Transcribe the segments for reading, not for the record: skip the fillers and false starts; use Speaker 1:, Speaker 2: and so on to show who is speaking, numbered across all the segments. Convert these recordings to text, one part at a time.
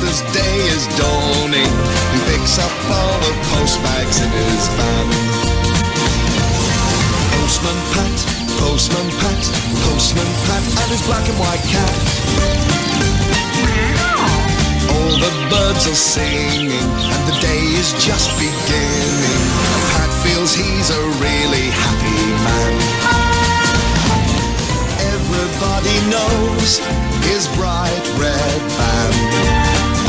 Speaker 1: just as day is dawning, he picks up all the post bags in his van. Postman Pat, Postman Pat, Postman Pat and his black and white cat. All the birds are singing and the day is just beginning. And Pat feels he's a really happy man. Everybody knows his bright red van.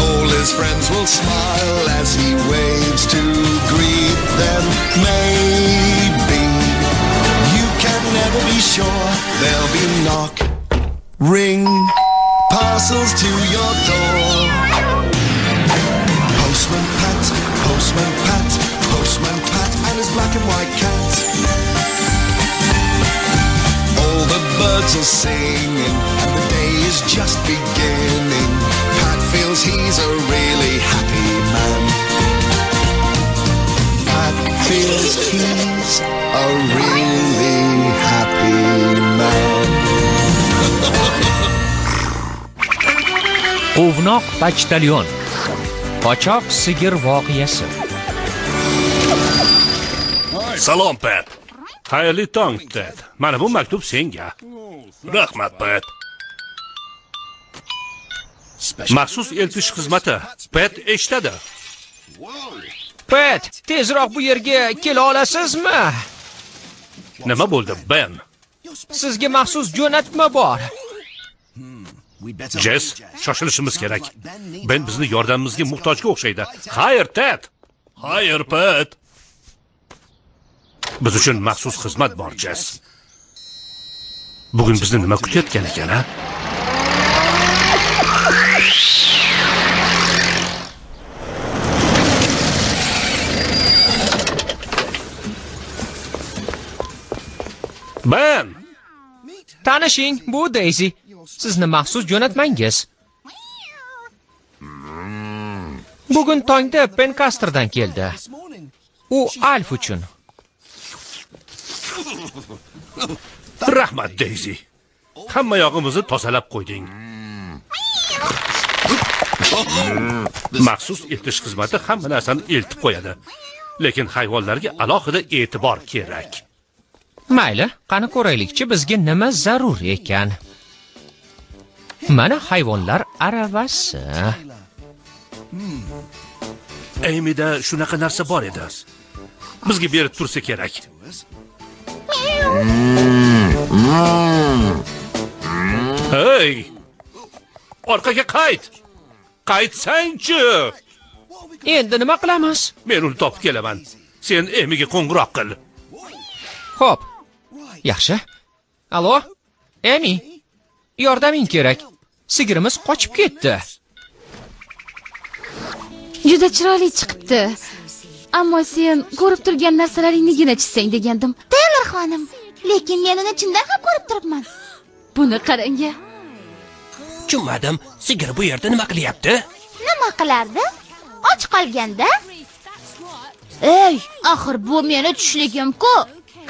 Speaker 1: All his friends will smile as he waves to greet them. Maybe you can never be sure, there'll be knock, ring, parcels to your door. Postman Pat, Postman Pat, Postman Pat and his black and white cat. All the birds are singing and the day is just beginning. Pat feels he's a really happy man. Pat feels he's a really happy man.
Speaker 2: Quvnoq pochtalyon. Qochoq sigir voqeasi.
Speaker 3: Salom, Pat.
Speaker 4: Xayrli tong, Ted. Mana bu maktub senga.
Speaker 3: Rahmat, Pat.
Speaker 4: Maxsus eltish xizmati. Pat eshitadi.
Speaker 2: Pat, tezroq bu yerga kela olasizmi?
Speaker 4: Nima bo'ldi, Ben?
Speaker 2: Sizga maxsus jo'natma bor.
Speaker 4: Jess, shoshilishimiz kerak. Ben bizni yordamimizga muhtojga o'xshaydi. Xayr, Ted.
Speaker 3: Xayr, Pat.
Speaker 4: Biz uchun maxsus xizmat bor, Jess. Bugun bizni nima kutayotgan ekan, ha? Ben!
Speaker 2: Tanishing, bu Daisy. Sizni maxsus jo'natmangiz. Bugun tongda Pencasterdan keldi. U Alf uchun.
Speaker 4: Rahmat, Daisy. Hamma yog'imizni tozalab qo'yding. Maxsus eltish xizmati hamma narsani eltib qo'yadi. Lekin hayvonlarga alohida e'tibor kerak.
Speaker 2: Mayli, qani ko'raylikchi bizga nima zarur ekan. Mana hayvonlar aravasi.
Speaker 4: Amyda shunaqa narsa bor edi. Bizga berib tursa kerak. Hey! Orqaga qayt! Qaytsangchi!
Speaker 2: Endi nima qilamiz?
Speaker 4: Men uni topib kelaman. Sen Amyga qo'ng'iroq qil.
Speaker 2: Xo'p. Yaxshi. Alo? Amy, yordaming kerak. Sigirimiz qochib ketdi.
Speaker 5: Juda chiroyli chiqibdi. Ammo sen ko'rib turgan narsalaringnigina chizsang degandim.
Speaker 6: Taylor xonim, lekin men uni chindan ham ko'rib turibman.
Speaker 5: Buni qarang-a.
Speaker 7: Tushunmadim. Sigir bu yerda nima qilyapti?
Speaker 6: Nima qilardi? Och qolganda. Ey, axir bu meni tushligim-ku.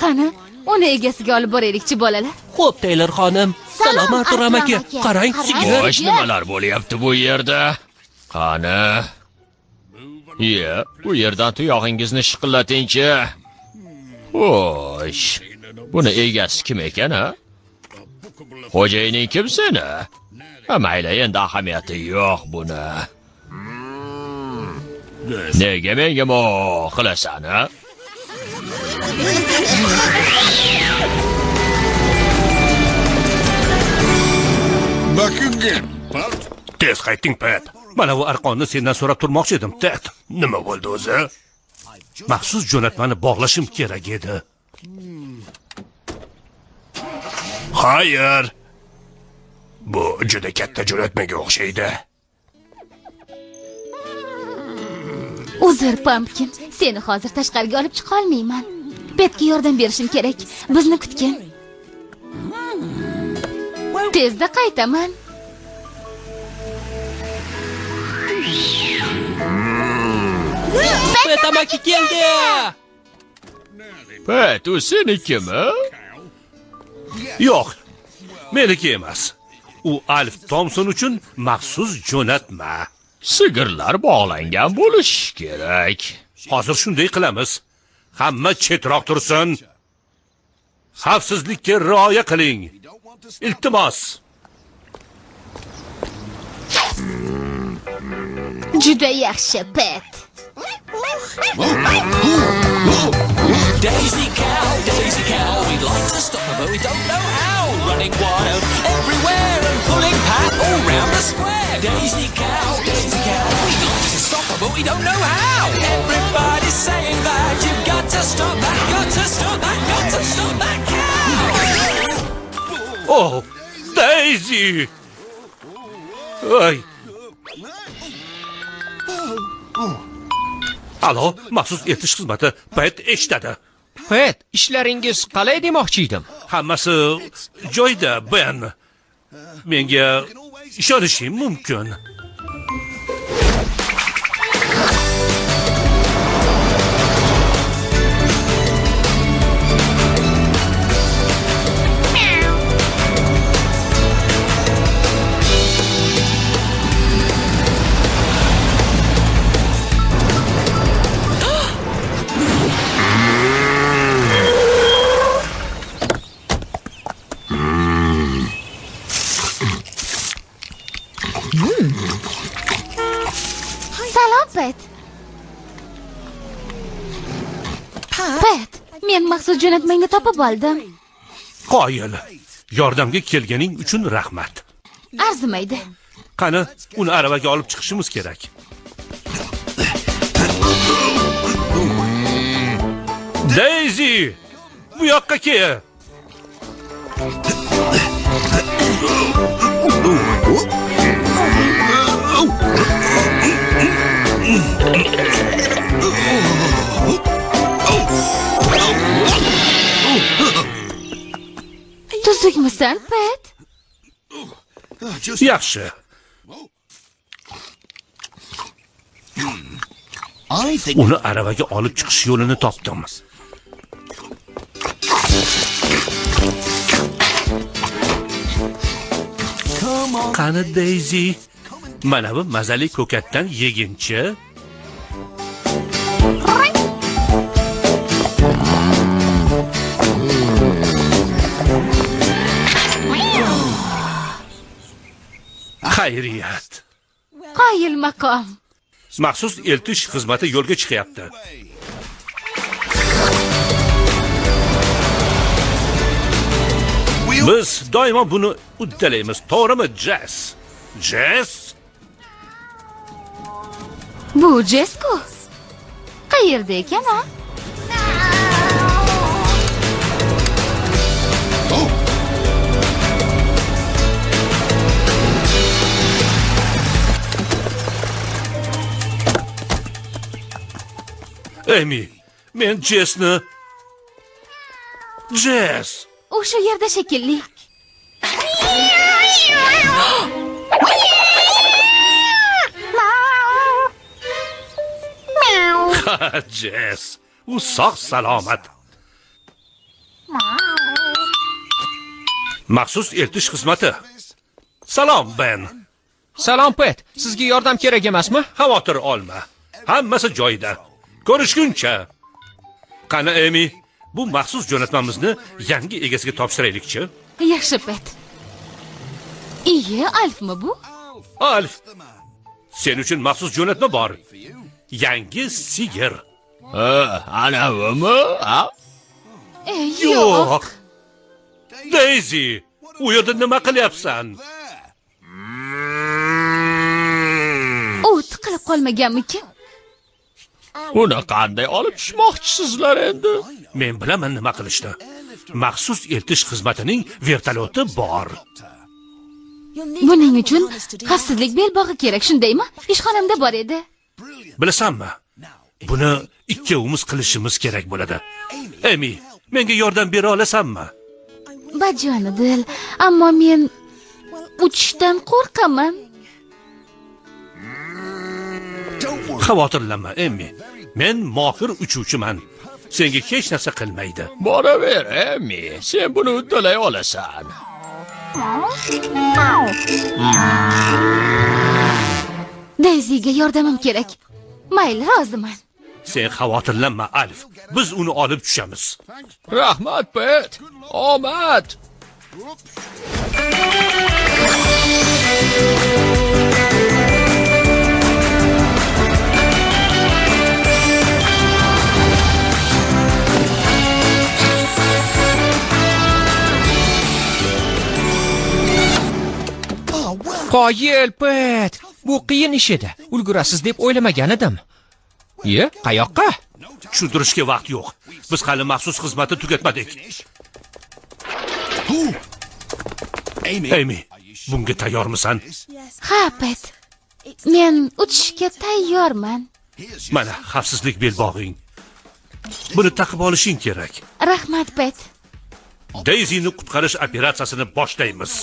Speaker 5: Qani, uni egasiga olib boraylikchi bolalar.
Speaker 7: Xo'p, Taylor xonim. Salom, Artur amaki. Qarang, sigir.
Speaker 2: Xo'sh, nimalar bo'lyapti bu yerda? Qani? Ye, bu yerdan tuyog'ingizni shiqillatingchi. Xo'sh, buni egasi kim ekan, ha? Xo'jayining kim seni? Ha, mayli, endi ahamiyati yo'q buni. Nega menga mo qilasan, ha?
Speaker 4: Tez qayting, Pat. Mana bu arqonni sendan so'rab turmoqchi edim, Ted.
Speaker 3: Nima bo'ldi o'zi?
Speaker 4: Maxsus jo'natmani bog'lashim kerak edi.
Speaker 3: Xayr. Bu juda katta jo'natmaga o'xshaydi.
Speaker 5: Uzr, Pumpkin. Seni hozir tashqariga olib chiqa olmayman. Petga yordam berishim kerak. Bizni kutgin. Tezda qaytaman.
Speaker 7: Pet amaki keldi.
Speaker 2: Pet, u senikimi?
Speaker 4: Yo'q, meniki emas. U Alf Thompson uchun maxsus jo'natma.
Speaker 2: Sigirlar bog'langan bo'lishi kerak.
Speaker 4: Hozir shunday qilamiz. Hamma chetroq tursin. Xavfsizlikka rioya qiling. Iltimos.
Speaker 6: Juda yaxshi, Pet.
Speaker 8: Daisy cow, Daisy cow, we'd like to stop her, but we don't know how. Running wild everywhere and pulling Pat all round the square. Daisy cow, Daisy cow, we'd like to stop her, but we don't know how. Everybody's saying that you've got to stop that, got to stop that, got to stop that cow.
Speaker 4: Oh, Daisy! Ay. Alo, maxsus eltish xizmati. Pet eshitadi.
Speaker 7: Pet, ishlaringiz qalay demoqchi edim.
Speaker 4: Hammasi joyida, Ben. Menga ishonishing mumkin.
Speaker 6: Salom, Pet.
Speaker 5: Pet, men maxsus jo'natmangni topib oldim.
Speaker 4: Qoyil. Yordamga kelganing uchun rahmat.
Speaker 5: Arzimaydi.
Speaker 4: Qani, uni aravaga olib chiqishimiz kerak. Daisy, bu yoqqa kel.
Speaker 5: Tuzukmisan, Pet?
Speaker 4: Yaxshi. Uni aravaga olib chiqish yo'lini topdim. Qani Daisy, mana bu mazali ko'katdan yeginchi. Xayriyat.
Speaker 5: Qoyil maqom.
Speaker 4: Maxsus eltish xizmati yo'lga chiqyapti. Biz doimo buni uddalaymiz, to'g'rimi, Jess? Jess?
Speaker 5: Bu Jess-ku. Qayerda ekan, a?
Speaker 4: Amy, men Jessni... Jess!
Speaker 5: U shu yerda shekilli.
Speaker 4: Ha, Jess, u sog' salomat. Maxsus eltish xizmati. Salom, Ben.
Speaker 7: Salom, Pet. Sizga yordam kerak emasmi?
Speaker 4: Xavotir olma. Hammasi joyida. Ko'rishguncha. Qani, Amy, bu maxsus jo'natmamizni yangi egasiga topshiraylikchi.
Speaker 5: Yaxshi, Pet. Iye, Alfmi bu?
Speaker 4: Alf. Sen uchun maxsus jo'natma bor. Yangi sigir.
Speaker 2: Anavimi?
Speaker 4: Yo'q. Daisy, u yerda nima qilyapsan?
Speaker 5: U tiqilib qolmaganmikin?
Speaker 2: Uni qanday olib tushmoqchisizlar endi?
Speaker 4: Men bilaman nima qilishni. Maxsus eltish xizmatining vertolyoti bor.
Speaker 5: Buning uchun xavfsizlik belbog'i kerak, shundaymi? Ishxonamda bor edi.
Speaker 4: Bilasanmi? Buni ikkovimiz qilishimiz kerak bo'ladi. Amy, menga yordam bera olasanmi?
Speaker 5: Bajonidil, ammo men uchishdan qo'rqaman.
Speaker 4: Xavotirlanma, Amy. Men mohir uchuvchiman. Senga hech narsa qilmaydi.
Speaker 2: Boraver, Amy. Sen buni uddalay olasan.
Speaker 5: Daisy Deyziga yordamim kerak. Mayli, roziman.
Speaker 4: Sen xavotirlanma, Alf. Biz uni olib tushamiz.
Speaker 2: Rahmat, Pet. Omad.
Speaker 7: Qoyil, Pet. Bu qiyin ish edi. Ulgurasiz deb o'ylamagan edim. Ye, qayoqqa?
Speaker 4: Tushuntirishga vaqt yo'q. Biz hali maxsus xizmatni tugatmadik. Amy, bunga tayyormisan?
Speaker 5: Ha, Pet. Men uchishga tayyorman.
Speaker 4: Mana xavfsizlik belbog'ing. Buni taqib olishing kerak.
Speaker 5: Rahmat, Pet.
Speaker 4: Daisyni qutqarish operatsiyasini boshlaymiz.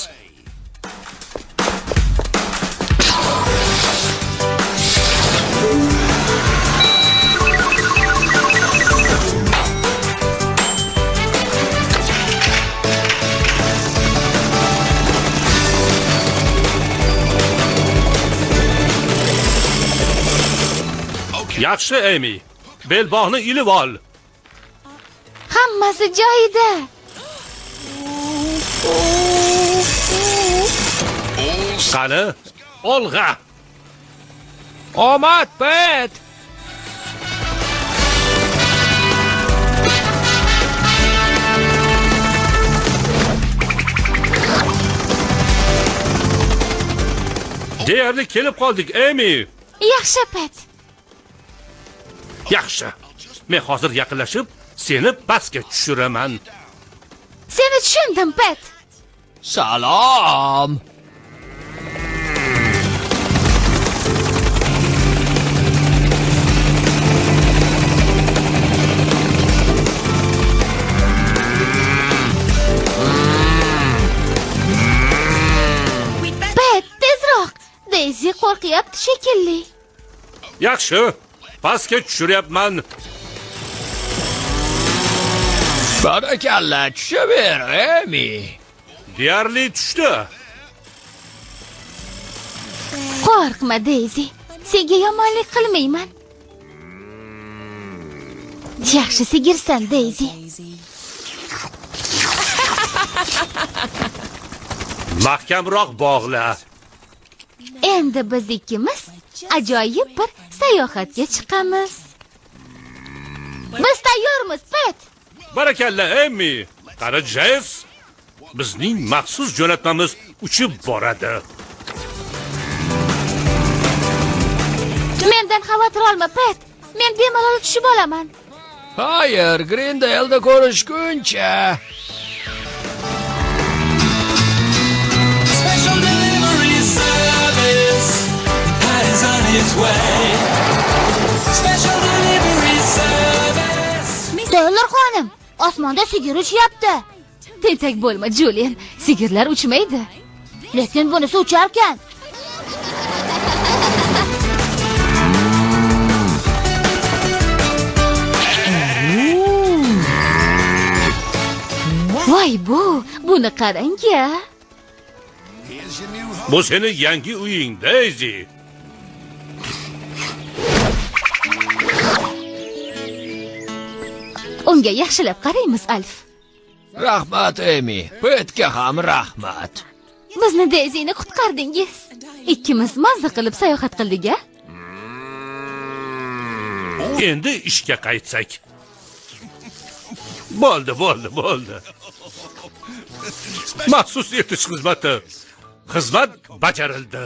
Speaker 4: Yaxshi, Amy. Belbog'ni ilib ol.
Speaker 5: Hammasi joyida.
Speaker 4: Qani, olg'a.
Speaker 7: Omad, Pet.
Speaker 4: Deyarli kelib qoldik, Amy.
Speaker 5: Yaxshi, Pet.
Speaker 4: Yaxshi. Men hozir yaqinlashib, seni pastga tushiraman.
Speaker 5: Seni tushundim, Pet.
Speaker 2: Salom.
Speaker 5: Pet, tezroq. Daisy qo'rqyapti shekilli.
Speaker 4: Yaxshi. Pastga tushiryapman.
Speaker 2: Barakalla, tushaver, Amy.
Speaker 4: Deyarli tushdi.
Speaker 5: Qo'rqma, Daisy. Senga yomonlik qilmayman. Yaxshi sigirsan, Daisy.
Speaker 4: Mahkamroq bog'la.
Speaker 5: Endi biz ikkimiz ajoyib bir sayohatga chiqamiz. Biz tayyormiz, Pet.
Speaker 4: Barakalla, Amy. Qara, Jess. Bizning maxsus jo'natmamiz uchib boradi.
Speaker 5: Mendan xavotir olma, Pet. Men bemalol tushib olaman.
Speaker 2: Hayır, Grindale'da ko'rishguncha.
Speaker 8: Special delivery service is on its way. Special delivery service.
Speaker 6: Taylor xonim, osmonda sigir uchyapti.
Speaker 5: Tentak bo'lma, Julian. Sigirlar uchmaydi.
Speaker 6: Lekin bunisi ucharkan.
Speaker 5: Voy bu, buni qarang-a.
Speaker 4: Bu seni yangi uying, Daisy.
Speaker 5: Unga yaxshilab qaraymiz, Alf.
Speaker 2: Rahmat, Amy. Petga ham rahmat.
Speaker 5: Bizni Daisyni qutqardingiz. Ikkimiz mazza qilib sayohat qildik-a?
Speaker 4: Endi ishga qaytsak. Bo'ldi, bo'ldi, bo'ldi. Maxsus eritish xizmati. Xizmat bajarildi.